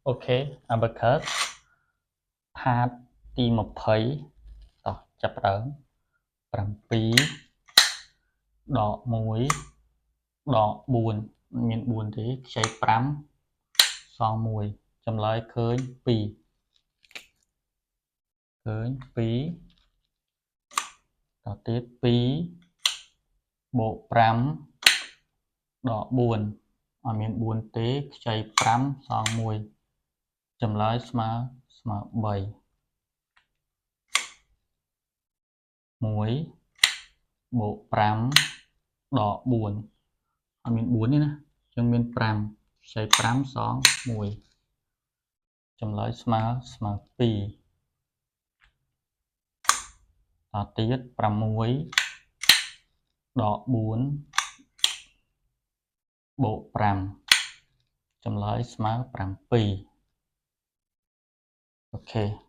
OK Abacus part ទី20តោះចាប់ផ្ដើម7ដក1ដក4មាន4ទេខ្ចី5សល់1ចម្លើយឃើញ2ឃើញ2តទៀត2បូក5ដក4អត់មាន4ទេខ្ចី5សល់1ចម្លើយស្មើស្មើ3 1បូក5ដក4អត់មាន4ទេណាអញ្ចឹងមាន5ខ្ចី5សល់1ចម្លើយស្មើស្មើ2តទៀត6ដក4បូក5ចម្លើយស្មើ7។ OK។